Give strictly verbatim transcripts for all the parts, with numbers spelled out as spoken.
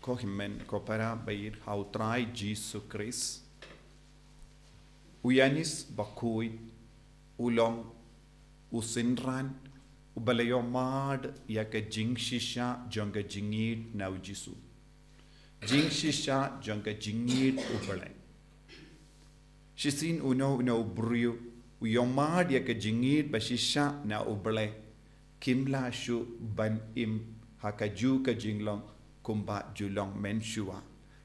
Ko hynmen ko para ba ïeit ha u Trai Jisu Khrist, u Ïanis bakhuid u long u synran uba la ïohmad ïa ka jingshisha jong ka jingïeit na u Jisu. Jingshisha jong ka jingïeit U Blei. Shisien uno uno u briew u ïohmad ïa ka jingïeit ba shisha na U Blei, kim lah shuh ban im ha kajuh ka jinglong kumba ju long mynshuwa,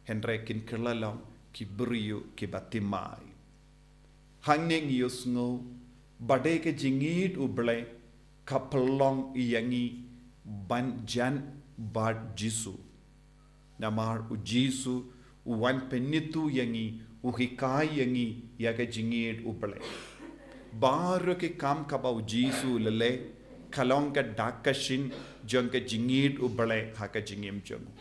hynrei kin kylla long ki briew kiba thymmai. Hangne ngi ïohsngew ba dei ka jingïeit U Blei ka pynlong ïa ngi ban jan bad Jisu. Namar u Jisu u wan pynithuh ïa ngi, u hikai ïa ngi ïa ka jingïeit U Blei. Baroh ki kam kaba u Jisu u la leh ka long ka dak ka shin jong ka jingïeit U Blei ha ka jingim jong u.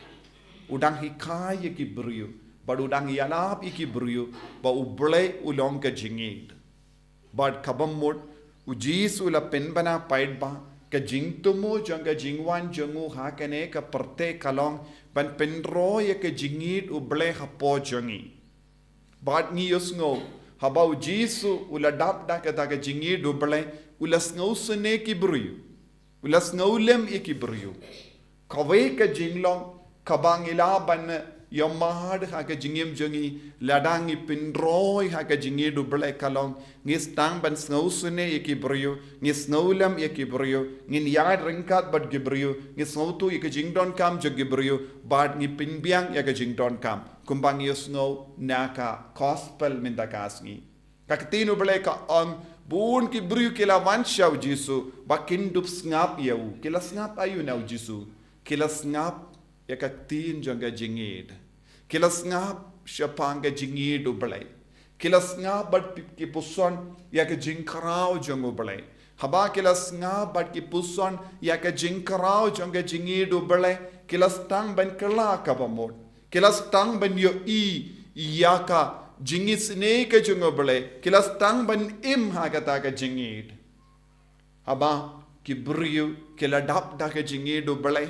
U dang hikai ïa ki briew bad u dang ïalap ïa ki briew ba U Blei u long ka jingïeit. Bad kaba mut u Jisu u la pynbna paidbah, ka jingthmu jong ka jingwan jong u ha kane ka pyrthei ka long ban pynroi ïa ka jingïeit U Blei hapoh jong ngi. Bad ngi ïohsngew haba u Jisu u la dap da kata ka jingïeit U Blei, u la sngewsynei ki briew, u la sngewlem ïa ki briew. Kawei ka jinglong kaba ngi lah ban ïohmad ha ka jingim jong ngi lada ngi pynroi ha ka jingïeit U Blei ka long, ngi sdang ban sngewsynei ïa ki briew, ngi sngewlem ïa ki briew, ngin ïaid ryngkat bad ki briew, ngi sngewthuh ïa ka jingdonkam jong ki briew bad ngi pynbiang ïa ka jingdonkam. Kumba ngi ïohsngew na ka gospel mynta ka sngi, ka ktien U Blei ka ong, bun ki briew ki la wan sha u Jisu ba kin dup sngap ïa u. Ki la sngap aïu na u Jisu? Ki la sngap ïa ka ktien jong ka jingïeit. Ki la sngap shaphang ka jingïeit U Blei. Ki la sngap bad ki puson ïa ka jingkhraw jong U Blei. Haba ki la sngap bad ki puson ïa ka jingkhraw jong ka jingïeit U Blei, ki la sdang ban kylla kaba mut. Ki la sdang ban ïohi ïa ka jingisynei ka jong U Blei. Ki la sdang ban im ha kata ka jingïeit. Haba ki briew ki la dap da ka jingïeit U Blei,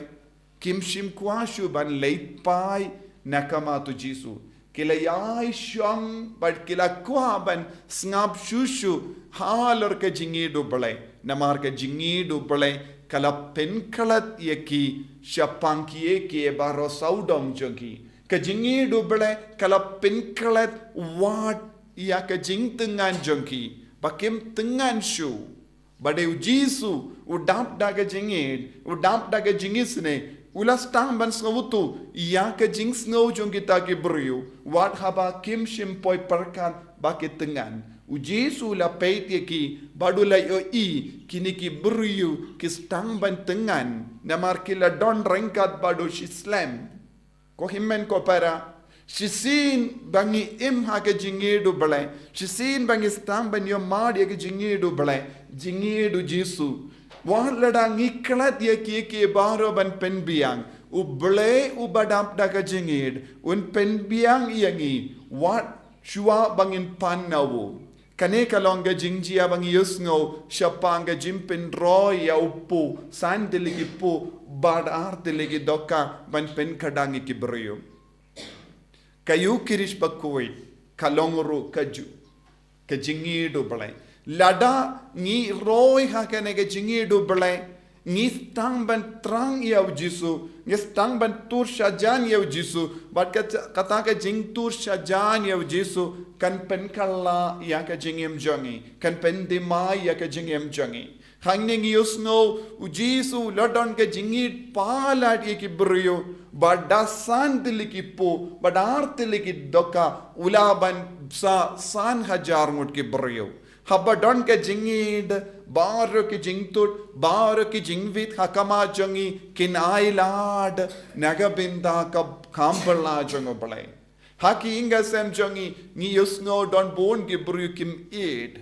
kim shym kwah shuh ban leit phai na ka mat u Jisu. Ki la ïai shong bad ki la kwah ban sngap shuh shuh halor ka jingïeit U Blei. Namar ka jingïeit U Blei ka la pynklet ïa ki shaphang kiei kiei baroh sawdong jong ki. Ka jingïeit U Blei ka la pynklet wat ïa ka jingtyngan jong ki ba kim tyngan shuh ba dei u Jisu u dap da ka jingïeit, u dap da ka jingisynei, u la sdang ban sngewthuh ïa ka jingsngew jong kita ki briew, wat haba kim shym poi pyrkhat ba ki tyngan. U Jisu u la peit ïa ki bad u la ïohi kine ki briew ki sdang ban tyngan namar ki la don ryngkat bad u shislem. Ko hynmen ko para, shisien ba ngi im ha ka jingïeit U Blei, shisien ba ngi sdang ban ïohmad ïa ka jingïeit U Blei, jingïeit u Jisu, wat lada ngi klet ïa kiei kiei baroh ban pynbiang, U Blei uba dap da ka jingïeit un pynbiang ïa ngi wat shuwa ba ngin pan na u. Kane ka long ka jingjia ba ngi ïohsngew shaphang ka jingpynroi ïa u Pope, san tylli ki Pope bad ar tylli ki dohkha ban pynkhdang ïa ki briew. Ka Ïukharist bakhuid ka long ruh kajuh ka jingïeit U Blei. Lada ngi roi ha kane ka jingïeit U Blei, ngi sdang ban thrang ïa u Jisu, ngi sdang ban tur shajan ïa u Jisu, bad kata, kata ka jingtur shajan ïa u Jisu kan pynkylla ïa ka jingim jong ngi, kan pynthymmai ïa ka jingim jong ngi. Hangne ngi ïohsngew u Jisu u la don ka jingïeit palat ïa ki briew, bad da san tylli ki Pope bad ar tylli ki dohkha u la ban sah san hajar ngut ki briew. Haba don ka jingïeit, baroh ki jingtut, baroh ki jingwit ha khmat jong ngi kin ailad na ka bynta ka kam phylla jong U Blei. Ha ki ïing ki sem jong ngi, ngi ïohsngew don bun ki briew kim ïeit.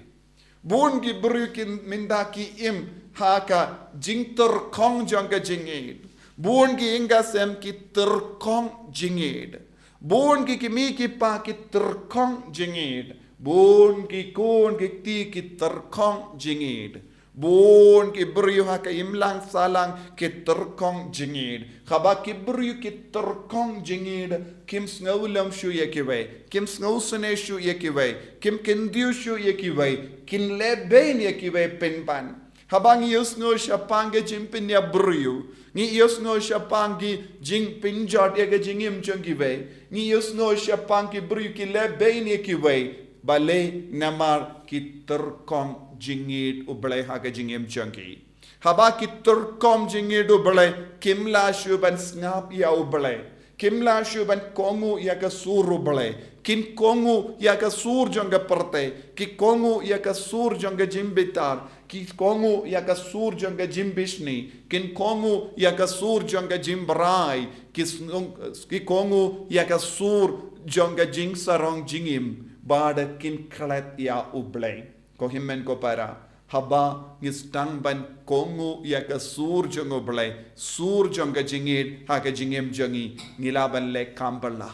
Bun ki briew ki mynta ki im ha ka jingtyrkhong jong ka jingïeit. Bun ki ïing ki sem ki tyrkhong jingïeit. Bun ki kmie ki kpa ki tyrkhong jingïeit. Bun ki khun ki kti ki tyrkhong jingïeit. Bun ki briew ha ka imlang sahlang ki tyrkhong jingngeit. Haba ki briew ki tyrkhong jingngeit, kim sngewlem shuh ïa kiwei, kim sngewsynei shuh ïa kiwei, kim kyntiew shuh ïa kiwei, kin leh beiñ ïa kiwei pynban. Haba ngi ïohsngew shaphang ki jingpynïap briew, ngi ïohsngew shaphang ki jingpynjot ïa ka jingim jong kiwei, ngi ïohsngew shaphang ki briew ki leh beiñ ïa kiwei, balei? Namar ki tyrkhong jingngeit U Blei ha ka jingim jong ki. Haba ki tyrkhong jingngeit U Blei, kim lah shuh ban sngap ïa U Blei. Kim lah shuh ban kohnguh ïa ka sur U Blei. Kin kohnguh ïa ka sur jong ka pyrthei. Ki kohnguh ïa ka sur jong ka jingbitar. Ki kohnguh ïa ka sur jong ka jingbishni. Kin kohnguh ïa ka sur jong ka jingbrai. Ki snung, ki kohnguh ïa ka sur jong ka jingsarong jingim. Bad kin klet ïa U Blei. Ko hynmen ko para, haba ngi sdang ban kohnguh ïa ka sur jong U Blei, sur jong ka jingngeit ha ka jingim jong ngi, ngi lah ban leh kam bylla.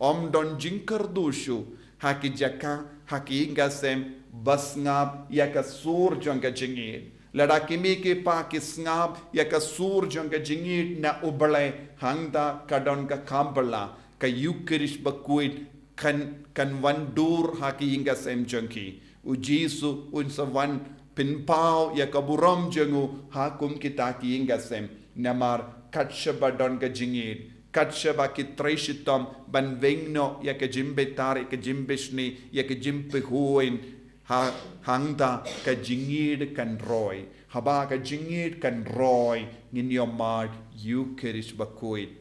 Ym don jingkyrduh shuh ha ki jaka, ha ki ïing ki sem ba sngap ïa ka sur jong ka jingngeit. Lada ki mei ki pa ki sngap ïa ka sur jong ka jingngeit na U Blei, hangta ka don ka kam bylla, ka Ïukharist bakhuid kan, kan wan dur ha ki ïing ki sem jong ki. U Jisu un sa wan pynpaw ïa ka burom jong u ha kum kita ki ïing ki sem. Namar kat shaba don ka jingngeit, kat shaba ki trei shitom ban weng noh ïa ka jingbitar, ïa ka jingbishni, ïa ka jingpyrkhat, ha, hangta ka jingngeit kan roi. Haba ka jingngeit kan roi, ngin ïohmad ïa U Khrist bakhuid.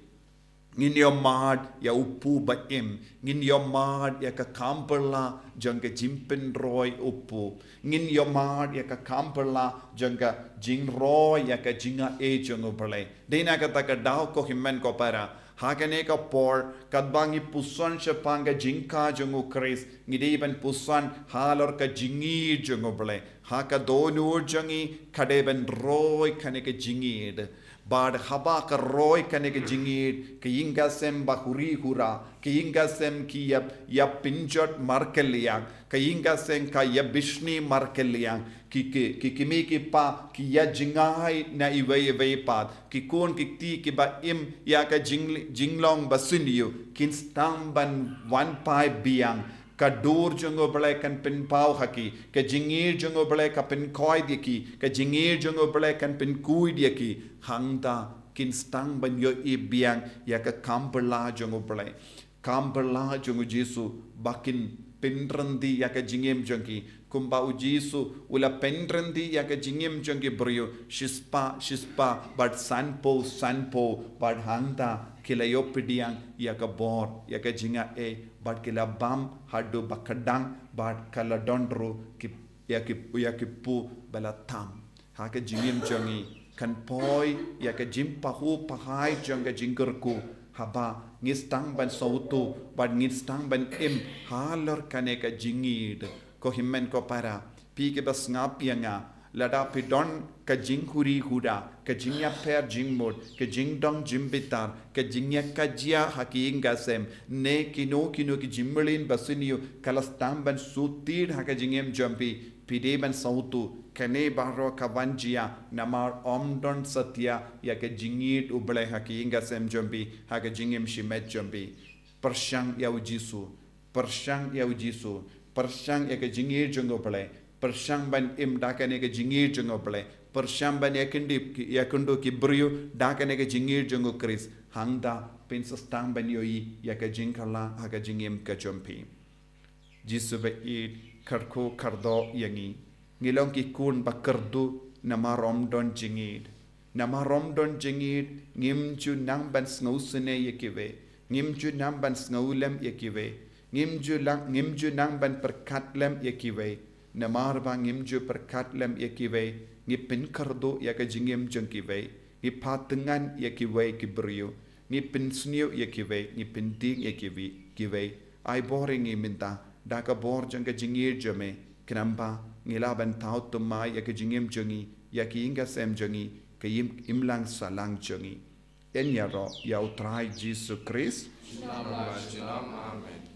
Ngin ïohmad ïa u Pu ba im. Ngin ïohmad ïa ka kam bylla jong ka jingpynroi u Pu. Ngin ïohmad ïa ka kam bylla jong ka jingroi ïa ka jingaiei jong U Blei. Dei na kata ka daw ko hynmen ko para, ha kane ka por, katba ngi puson shaphang ka jingkha jong U Khrist, ngi dei ban puson halor ka jingngeit jong U Blei. Ha ka dohnud jong ngi ka dei ban roi kane ka jingngeit. Bad haba ka roi kane ka jingngeit, ka ïing ki sem ba huri hura, ka ïing ki sem ki ïa, ïa pynjot markylliang, ka ïing ki sem ka ïa bishni markylliang, ki, ki, ki, ki mei ki pa ki ïa jngai na iwei iwei pat, ki khun ki kti kiba im ïa ka jing, jinglong ba synñiew, kin sdang ban wan phai biang. Ka dur jong U Blei kan pynpaw ha ki, ka jingngeit jong U Blei ka pynkhuid ïa ki, ka jingngeit jong U Blei kan pynkhuid ïa ki. Hangta kin sdang ban ïohi biang ïa ka kam bylla jong U Blei, kam bylla jong U Jisu, ba kin pynryndi ïa ka jingim jong ki. Kumba U Jisu u la pynryndi ïa ka jingim jong ki briew, shispah shispah, bad sanphew sanphew, bad hangta ki la ïoh pdiang ïa ka bor, ïa ka jingaiei, bad ki la bam haduh ba kdang, bad ka la don ruh ki, ïa ki, ïa ki Pu ba la tam. Ha ka jingim jong ngi kan poi ïa ka jingpahuh pahai jong ka jingkyrkhu, haba ngi sdang ban sngewthuh bad ngi sdang ban im halor kane ka jingngeit. Ko hynmen ko para, phi kiba sngap ïa nga, lada phi don ka jinghuri hura, ka jingïapher jingmut, ka jingdong jingbitar, ka jingïakajia ha ki ïing ki sem, ne kino kino ki jingmlien ba synñiew ka la sdang ban shu tied ha ka jingim jong phi, phi dei ban sngewthuh, kane baroh ka wan jia namar ym don satia ïa ka jingngeit U Blei ha ki ïing ki sem jong phi, ha ka jingim shimet jong phi. Pyrshang ïa U Jisu, pyrshang ïa U Jisu, pyrshang ïa ka jingngeit jong U Blei, pyrshang ban im da kane ka jingngeit jong U Blei, pyrshang ban ïakynduh, ïakynduh ki briew da kane ka jingngeit jong U Khrist, hangta phin sa sdang ban ïohi ïa ka jingkylla ha ka jingim ka jong phi. Jisu ba ïeit, kyrkhu kyrdoh ïa ngi. Ngi long ki khun ba kyrduh namar ym don jingngeit. Namar ym don jingngeit, ngim ju nang ban sngewsynei ïa kiwei. Ngim ju nang ban sngewlem ïa kiwei. Ngim ju lang, ngim ju nang ban pyrkhat lem ïa kiwei. Namar ba ngim ju pyrkhat lem ïa kiwei, ngi pynkyrduh ïa ka jingim jong kiwei. Ngi pha tyngan ïa kiwei ki briew. Ngi pynsniew ïa kiwei, ngi pyntieng ïa kiwei, kiwei. Ai bor ïa ngi mynta da ka bor jong ka jingngeit jong me, khnang ba ngi lah ban thaw thymmai ïa ka jingim jong ngi, ïa ki ïing ki sem jong ngi, ka im, imlang sahlang jong ngi. Yn ïaroh ïa U Trai Jisu Khrist. Junom la junom. Amen.